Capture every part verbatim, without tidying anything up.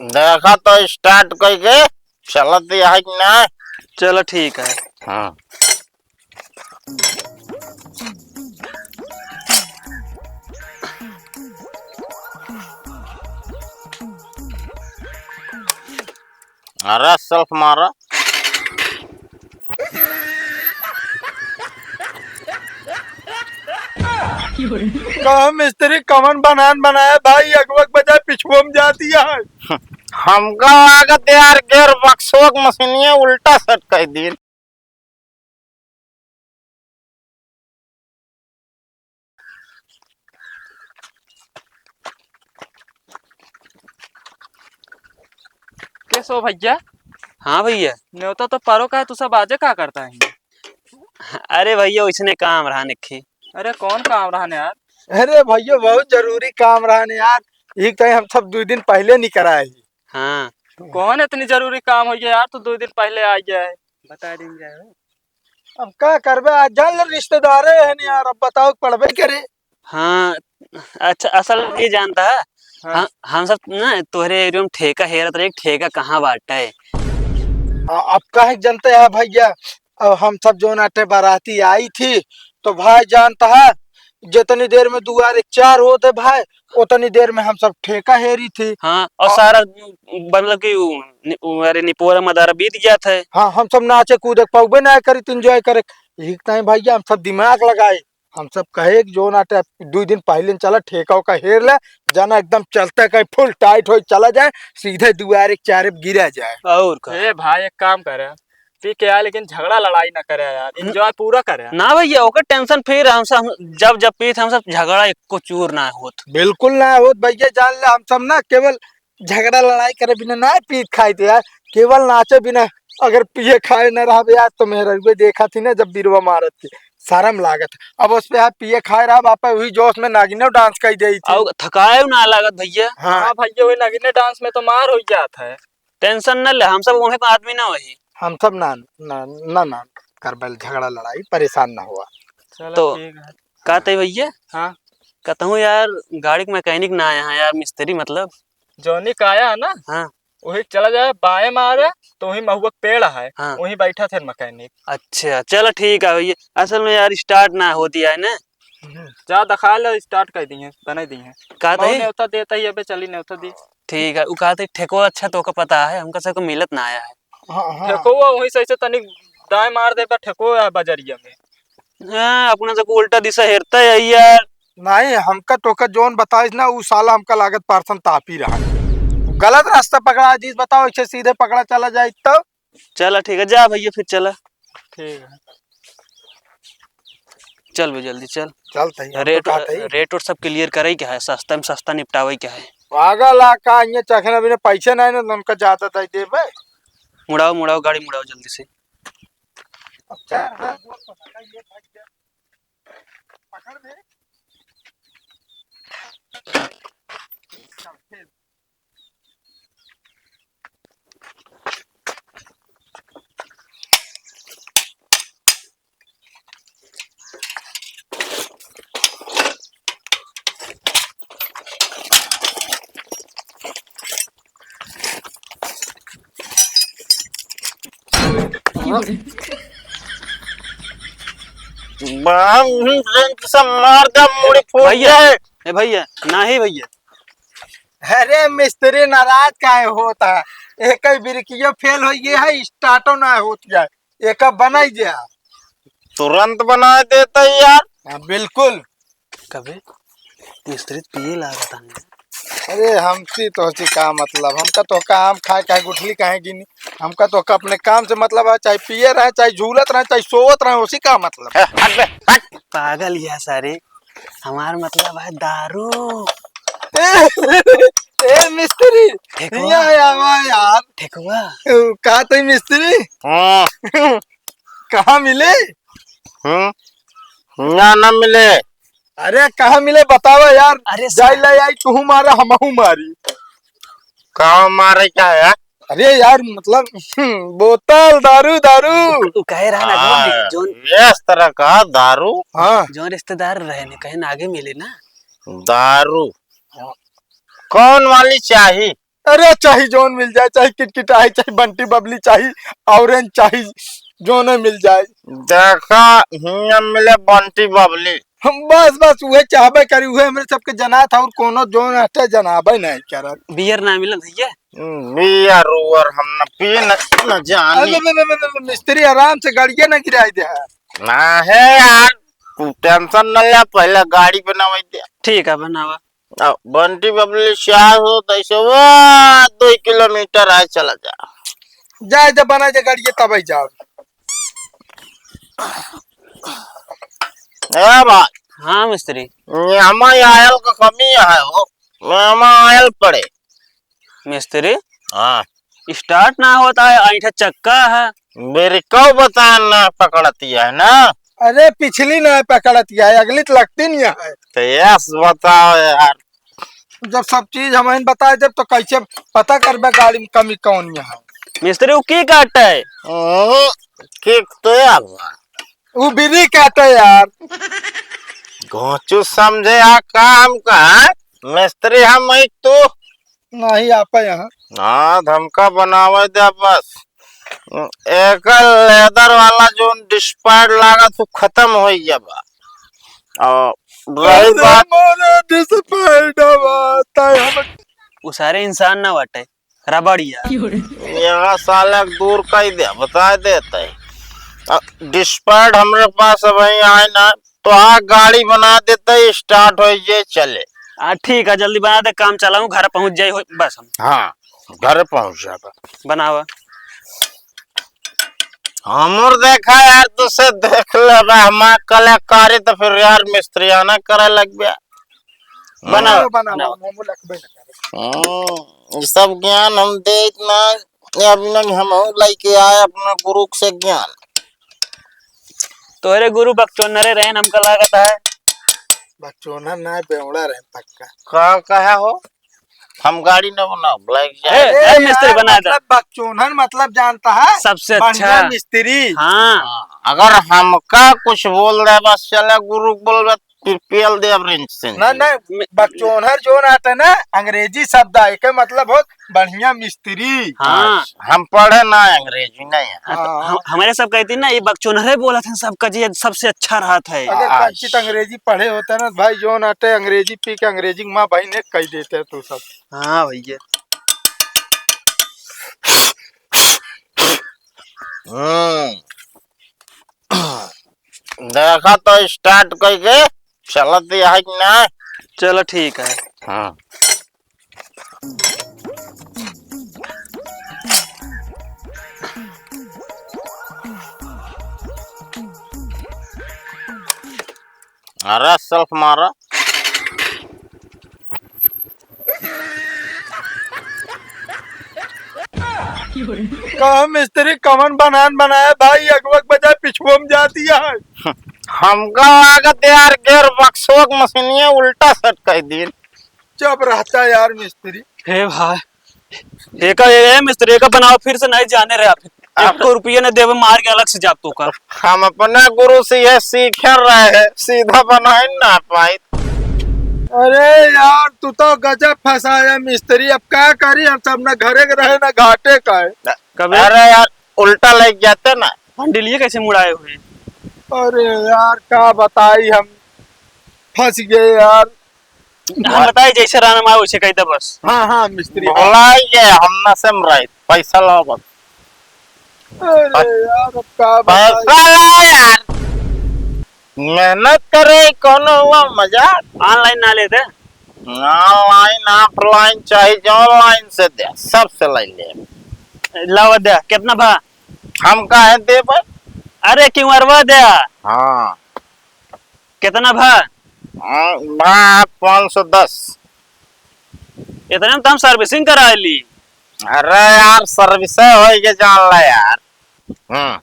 देखा तो start कइके चलत ही है कि ना? चलो ठीक है। हाँ। अरे self मारा। कहो मिस्त्री, कवन बनान बनाया भाई, अगवक बजाय पिछुआ में जाती है। हमका लागत यार, gear box क मशीनिया उल्टा set कर दी। कैसे हो भैया? हाँ भैया। नेवता तो परो का है, तू सब आजे का करता है? अरे भैया, उसने काम रहा निखी। अरे कौन काम रहा ने यार? अरे भैया, बहुत जरूरी काम रहा ने यार। एक तो हम सब दो दिन पहले निकल आए ही। हाँ। कौन इतनी जरूरी काम हो गया यार, तू दो दिन पहले आ गया है? बता देंगे हो। अब का करबे, आज जान ले रिश्तेदारे हैं यार, अब बताओ पड़बे करे। हाँ, अच्छा, असल ये जानता है, हाँ। हम, हम सब ना तोहरे एरिया में ठेका हेरत रहे, ठेका कहाँ बाटे? आ, अब काहे जनते है भैया, अब हम सब जो नाटे बाराती आई थी, तो भाई जानता है, जितनी देर में दुआरे चार होते भाई, उतनी देर में हम सब ठेका हेरी थी। हाँ, और आ, सारा मतलब कि उ, नि-, उ, अरे निपोरा मदारा बीत गया था। हाँ, हम सब नाचे कूदे के पाउबे ना करी, enjoy करे। एक टाइम भैया हम सब दिमाग लगाए, हम सब कहे कि जो नाटे दो दिन पहले चला ठेका का हेर ले, जाना एकदम चलते कहीं full tight हो चला जाए, सीधे दुआरे के चारे पे गिरा जाए। और का? ए भाई, एक काम करे, पी के आए लेकिन झगड़ा लड़ाई ना करे यार, enjoy पूरा करे। ना भैया, ओकर tension free, हम सब, हम जब जब पीत हम सब झगड़ा एको चूर ना होत। बिल्कुल ना होत भैया, जान ले हम सब ना केवल झगड़ा लड़ाई करे बिना ना पीत खाइत यार, केवल नाचे बिना। अगर पिए खाए न रहबे यार तो मेहररुए देखा थी ना जब बिरवा मारत थी, शर्म लागत। अब उस पे आप पिए खाए रहब, आप वही जोश में नागिनो dance कर दे थी। और थकाए ना लागत भैया। हाँ। हाँ भैया, वही नागिने dance में तो मार हो जात है। Tension न ले, हम सब वहीं पे आदमी ना वही। हम सब ना, ना, ना, ना करबे झगड़ा लड़ाई, परेशान ना हुआ। चलो तो ठीक है। का तय भैया? हाँ। कहता हूँ यार, गाड़ी के mechanic ना आया है यार, मिस्त्री मतलब। जौनी का आया है ना, हाँ। वही चला जाए बाएं मारे, तो वही महुआ के पेड़ है, हाँ। वही बैठा थे mechanic। अच्छा, चलो ठीक है भैया, असल में यार start ना होती है ना। हम्म, जा दिखा ले, start कर दिए, बना दिए। का मऊ तही? नेवता देता ही, अबे चली नेवता दी। ठीक है, उ कहते ठेको अच्छा तोका पता है, हमका सबको मिलत ना आया है। हाँ, हाँ। ठेको वो वहीं से ऐसे तनिक दाएं मार दे, बा ठेको है बजरिया में। हाँ, अपने सबको उल्टा दिशा हेरता है यार। नहीं, हमका तोका जौन बताइस ना, उ साला हमका लागत परसन तापी रहा। गलत रास्ता पकड़ा दिस, बताओ, ऐसे सीधे पकड़ा चला जाए तो? चला ठीक है, जा भैया फिर चला। ठीक है। चल बे जल्दी चल। चल तही, हम तो रेट, कहते ही। रेट वेट सब clear करे के है, सस्ता में सस्ता निपटावे के है। पागल आ का, इन्हें चखना बिना पैसे नहीं ना, उनका ज्यादा दे देबे। मुड़ाओ, मुड़ाओ, गाड़ी मुड़ाओ जल्दी से। अब चार हाथ जोड़ पकड़, ये भाग गया। पकड़ दे। बाप रे, सब मार दे, मुड़ी फूट भैया, जाए। ए भैया, नाही भैया। अरे मिस्त्री नाराज काहे होत है? एक ही बिरकियो फेल हो गया है, स्टार्टो ना होत है। एक बनाई जा। तुरंत बनाए देता यार। हाँ, बिल्कुल। कबे मिस्त्री पिए लागत है। अरे हमसे तोहसे का मतलब? हमका तोहका आम खाए काहे गुठली काहे गिनी? हमका तोहका अपने काम से मतलब है, चाहे पिए रहे, चाहे झूलत रहे, चाहे सोवत रहे, उसी का मतलब। ए, हट बे, हट। पागल या सारे, हमार मतलब है दारू। ए, ए मिस्त्री, ठेकुआ। यहाँ आवा यार। ठेकुआ। का तई मिस्त्री? हाँ। कहाँ मिले? हम्म, ना, ना मिले। अरे कहाँ मिले बतावा यार। अरे जाई सा- लाई आई, तू मारा, हमहू मारी। का मारे क्या है यार? अरे यार, मतलब, बोतल, दारू, दारू। तू कहे रहा ना, हाँ, जोन, जोन इस तरह का दारू। हाँ। जोन रिश्तेदार रहे ने, कहे ना आगे मिले ना। दारू। हाँ। कौन वाली चाही? अरे, चाही जौन मिल जाए, चाही किटकिटाई, चाही बंटी बबली, चाही orange, चाही जौने मिल जाए। देखा, हियाँ मिले बंटी बबली। हम बस, बस उहे चाहबे करी, उहे हमरे सबके जनात है, और कोनो जौन हटे जनाबे नहीं करत। बियर ना मिलत है ये? हम्म, बियर उयर हम न पी न, न जानी। अरे, अरे, अरे, अरे, मिस्त्री आराम से गाड़िया न गिराई दे है। ना है यार, तू tension न ले, पहले गाड़ी बनावे दे। ठीक है, बनावा। अब बंटी बबली चाह हो तो ऐसे वो दो किलोमीटर आए चला जा। जाए जब बना जा गाड़ी के तब ही जाओ। ए भाई। हाँ मिस्त्री। ये हमारे आयल का कमी है हो। ये हमारे आयल पड़े। मिस्त्री। हाँ। Start ना होता है, ऐंठा चक्का है। मेरी कौ बताए ना पकड़ती है ना। अरे पिछली ना पकड़ती है, अगली तो लगती नहीं है। तो यस बताओ यार। जब सब चीज हम ही बताए जब तो कैसे पता करबे गाड़ी में कमी कौन है? मिस्त्री वो की काटे है? हम्म, किक तो यार। वो बीड़ी काटे यार। घोंचू समझे आ काम का है? मिस्त्री हम ही तू। नहीं आपे यहाँ। हाँ, धमका बनावे दे बस। एक leather वाला जोन displate लागत, वो खत्म हो गया बा। और रही अरे बात मोरे displate बा, ताई हम वो सारे इंसान ना बाटे, रबड़िया। यहाँ साले दूर कई दे, बता देते हैं। अ, displate हमरे पास अब ही आए ना, तो आ गाड़ी बना देते, start हो जे चले। हाँ, ठीक है, जल्दी बना दे, काम चलाऊं, घर पहुंच जाए हो, बस हम। हाँ, घर पहुंच जाता। बनावा। हमर देखा यार, तुसे देख ले बा, हमार कलाकारी तो फिर यार मिस्त्रियाना करे लग गया। बनावा, बनावा, बनावा। मामू लखबे न करे। हम्म, ये सब ज्ञान हम दे इतना, ये अभी ना हम लइके आए अपना गुरु से ज्ञान। तोहरे गुरु बकचोनरे रहन हमका लागत है। बकचोनर ना, बेवड़ा रहन पक्का। का कहा हो? हम गाड़ी न बनाओ, black ए, जाए। ए, ए, मिस्त्री यार, बना दे। मतलब बकचोनर मतलब जानता है? सबसे बढ़िया अच्छा। मिस्त्री। हाँ। हाँ, अगर हमका कुछ बोल दे, बस चले गुरु बोल दे, फिर पेल दे अब रिंच से। ना, ना, बकचोनर जो ना आते ना, अंग्रेजी शब्द है, एके मतलब हो बढ़िया मिस्त्री। हाँ। हम पढ़े ना अंग्रेजी नहीं है। हाँ, तो हाँ। हम, हमरे सब कहती ना, ये बकचोनरे बोलत हैं सबका जी, सबसे अच्छा रहत है। अगर अच्छा। कंचित अंग्रेजी पढ़े होते ना भाई, जो ना आते अंग्रेजी पी के अंग्रेजी में माँ बहन एक कह देते तू सब। हाँ भैया। हम्म। देखा तो start करके चलत है कि ना? चलो ठीक है। हाँ। अरे self मारा। का मिस्त्री कवन बनान बनाए भाई, अगवक बजाए पिछुआ में जाती है। हमका लागत यार gear box क मशीनिया उल्टा set कर दी। चुप रहता यार मिस्त्री। हे भाई, एका, ए मिस्त्री, एका बनाओ फिर से, नहीं जाने रहे आप। अब एको रुपया न देवे, मार के अलग से जाब तो का। हम अपना गुरु से ये सीखे रहे हैं, सीधा बनाए ना पाए। अरे यार, तू तो गजब फंसाया मिस्त्री, अब का करी हम सब, ना घरे के रहे ना घाटे का है। कबे? अरे यार, उल्टा लग जाते ना। handle ये कैसे मुड़ाए हुए? अरे यार, का बताई हम, फंस गए यार। हम बताए जैसे रहना माए वैसे कह दे बस। हाँ, हाँ, मिस्त्री। भुलाई गए, हम ना से हम रहे, पैसा लाओ बस। अरे यार, अब का बताई? पैसा लाओ यार। मेहनत करे, कौनो हुआ मजाक? Online ना लेते? Online, offline, चाहे जो line से दे, सबसे ले ले। लावा दे, कितना भा? हम काहे देबे? अरे, क्यूआरवा दे। हाँ। कितना भा? हाँ, भा पाँच सौ दस। इतने में तो हम servicing करा ली। अरे यार, service होई के जान ला यार। हम्म।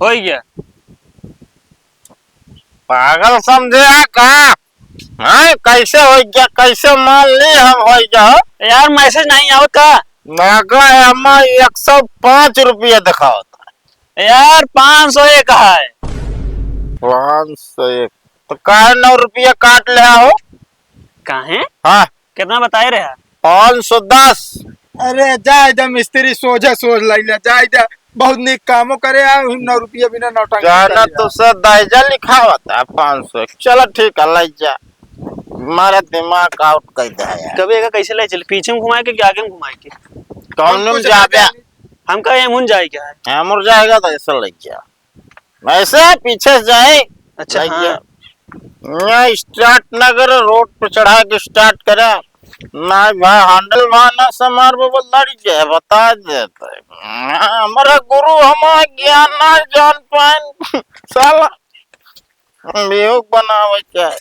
होई गया। पागल समझे है का? हाँ, कैसे होई गया? कैसे मान ली हम होई गया हो? यार, message नहीं आवत का? लगा है, अम्मा, एक सौ पाँच रुपया दिखावत। यार, पाँच सौ एक है। पाँच सौ एक। तो काहे नौ रुपया काट ले हो? काहे? हाँ। कितना बताए रहे? पाँच सौ दस। अरे जाए दे मिस्त्री, सोझे सोझ लइ ले, जाए दे। बहुत नीक कामो करे आ, हम नौ रुपया बिना नौटंकी जाना करे तो आ। सर दहेजा लिखावत है पाँच सौ। चलो ठीक है, लइ जा। मारा दिमाग आउट कर दे यार। कभी एका कैसे ले चल, पीछे में घुमाए के कि आगे में घुमाए के? कौन हम कुछ जाबे? ना जानी। हम कहे हम उन जाए क्या है? हम उन जाएगा तो ऐसा लइ जा। वैसे पीछे से जाए। अच्छा, लइ हाँ। जा। यहाँ स्टार्ट ना करे, रोड पे चढ़ा के स्टार्ट करे। ना भाई, हैंडल वहाँ ना समार, वो लड़ जाए, बता देते। हाँ, हमारा गुरु हमारा ज्ञान ना जान पाए। साला बेवकूफ बनावे चाहे।